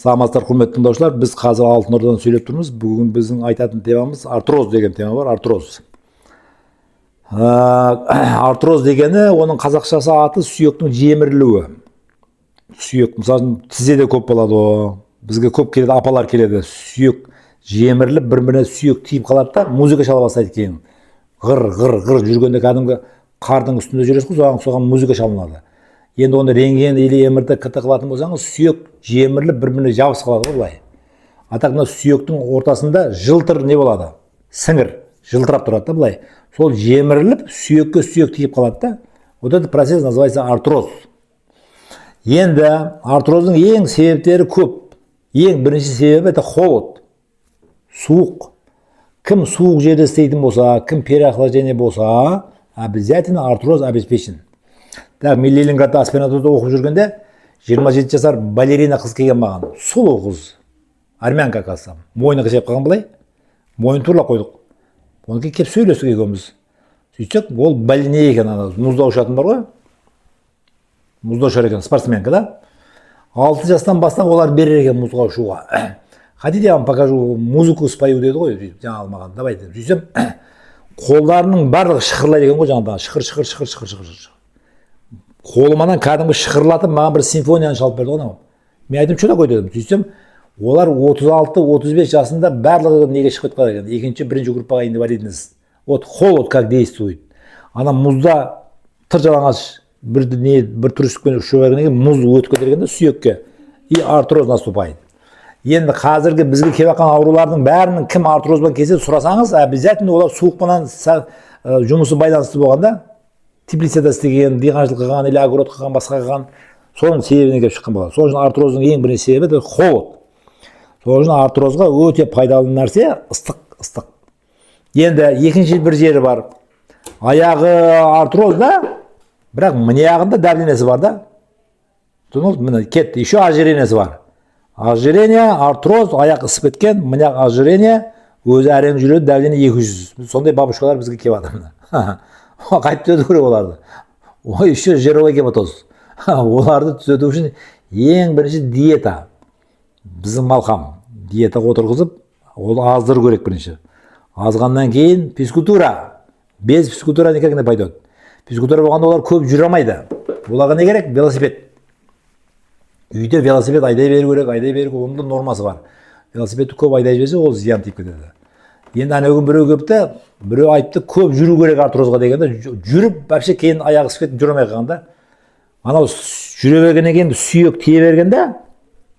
Саламатсыздар, құрметті тыңдаушылар! Біз қазір Алтын Ордадан сөйлеп тұрмыз. Бүгін біздің айтатын темамыз артроз деген тема бар. Артроз. Артроз дегені, оның қазақшасы аты сүйектің жемірілуі. Сүйек, мысалы үшін, тізеде көп болады ғой. Бізге көп келеді, апалар келеді. Сүйек жеміріліп, бір біріне сүйек тиіп қалады да, музыка шала бастайды кейін. Ғыр ғыр ғыр жүргенде, кәдімгі қардың үстінде жүресіз ғой, соған музыка шалынады. Енді оны рентген или МРТ, КТ қылатын болсаңыз, сүйек жеміріліп, бір біріне жабысып қалады ғой былай. А так мына сүйектің ортасында жылтыр не болады, сіңір жылтырап тұрады да былай. Сол жеміріліп, сүйекке сүйек тиіп қалады да. Вот этот процесс называется артроз. Енді артроздың ең себептері көп. Ең бірінші себебі — это холод, суық. Кім суық жерде істейтін болса, кім переохлаждение болса, обязательно артроз обеспечен. Так, мен Ленинградта аспирантурада оқып жүргенде 27 жасар балерина қыз келген маған. Сұлу қыз, армянка, оказывается. Мойны қисайып қалған былай, мойнын туралап қойдық. Одан кейін келіп сөйлестік екеуміз. Сөйтсек, ол не екен, ана мұзда ұшатын бар ғой, мұзда ұшар екен, спортсменка да. 6 жастан бастап олар берер екен мұзға ұшуға. «Хотите, я вам покажу, музыку спою?» — деді ғой. Сөйтіп жаңағы маған: «Давай», — дедім. Сөйтсем, қолдарының барлығы шықырлайды екен ғой жаңағыдан, шықыр, шықыр, шықыр, шықыр, шықыр, шықыр. Қолымнан кәдімгі шықырлатып, маған бір симфонияны шалып берді ғой анау. Мен айттым: «Что такое?» — дедім. Сөйтсем, олар 36-35 жасында барлығы неге шығып кетіп екен, екінші, бірінші группаға инвалидность. Вот холод как действует. Ана мұзда тыр жалаңаш бір не, бір трусикпен ұшып бергеннен кейін, мұз өтіп кетер екен да сүйекке, и артроз наступает. Енді қазіргі бізге келіп жатқан аурулардың бәрінің, кім артрозбен келсе, сұрасаңыз, обязательно олар суықпенен жұмысы байланысты болған да. Теплицада істеген, диқаншылық қылған или огород қылған, басқа қылған, соның себебінен келіп шыққан болады. Сол үшін артроздің ең бірінші себебі — это холод. Сол үшін артрозға өте пайдалы нәрсе — ыстық, ыстық. Енді екінші бір жері бар: аяғы артроз да, бірақ мына жағында давлениесі бар да. Түсіндіңіз? Міне, кетті, еще ожирениесі бар. Ожирение, артроз, аяқ ысып кеткен, мына жақ ожирение, өзі әрең жүреді, давление 200. Сондай бабушкалар бізге келіп жатыр міне. Қайтып түзету керек оларды. Ой, еще жировой гепатоз. Оларды түзету үшін ең бірінші диета. Біздің малхам диетаға отырғызып, ол аздыру керек бірінші. Азғаннан кейін физкультура. Без физкультура никак не пойдет. Физкультура болғанда, олар көп жүре алмайды. Оларға не керек? Велосипед. Үйде велосипед айдай беру керек, айдай беру керек. Оның да нормасы бар. Велосипедті көп айдай жіберсе, ол зиян тиіп кетеді. Енді ана күні біреу келіпті, біреу айтты, көп жүру керек артрозға дегенде, жүріп вообще кейін аяғы ісіп кетіп, жүре алмай қалған да. Анау жүре бергеннен кейін сүйек тие бергенде,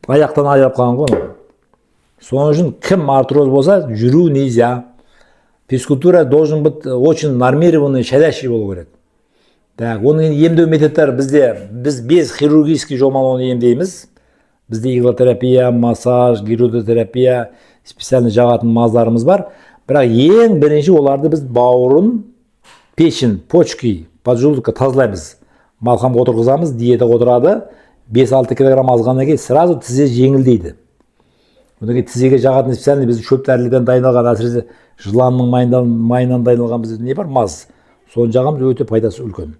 аяқтан айырылып қалған ғой анау. Сол үшін кім артроз болса, жүру нельзя. Физкультура должен быть очень нормированный, щадящий болу керек. Так, оның енді емдеу методтары бізде, біз без хирургический жолмен оны емдейміз. Бізде иглотерапия, массаж, гирудотерапия, специально жағатын маздарымыз бар. Бірақ ең бірінші оларды біз бауырын, печень, почки, поджелудка тазалаймыз. Малхамға отырғызамыз, диетаға отырады. 5-6 килограмм азғаннан кейін сразу тізе жеңілдейді. Одан кейін тізеге жағатын специальный біз шөп дәрілерден дайындалған, әсіресе жыланның майынан дайындалған бізде не бар, маз. Соны жағамыз, өте пайдасы үлкен.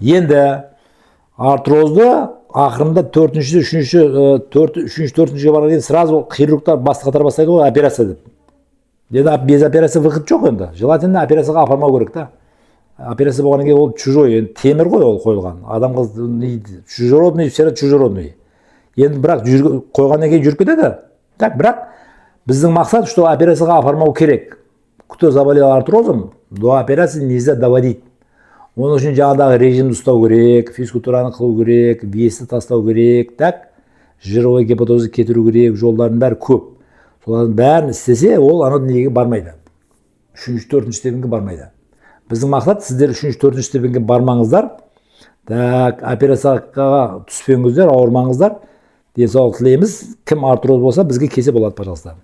Енді артрозды ақырында төртінші, үшінші, төрт, үшінші, төртіншіге барған кейін сразу хирургтар бас қатыра бастайды ғой, операция деп. Енді без операция выход жоқ енді. Желательно операцияға апармау керек та. Операция болғаннан кейін ол чужой, енді темір ғой ол қойылған. Адамға чужеродный, все равно чужеродный. Енді бірақ қойғаннан кейін жүріп кетеді. Так, бірақ біздің мақсат, что операцияға апармау керек. Кто заболел артрозом, до операции нельзя доводить. Оның үшін жаңағыдағы режимді ұстау керек, физкультураны қылу керек, весті тастау керек, так, жировой гепатозды кетіру керек, жолдардың бәрі көп. Солардың бәрін істесе, ол анау неге бармайды. Үшінші, төртінші степенге бармайды. Біздің мақсат — сіздер үшінші, төртінші степенге бармаңыздар. Так, операцияға түспеңіздер, ауырмаңыздар. Денсаулық тілейміз. Кім артроз болса, бізге келсе болады, пожалуйста.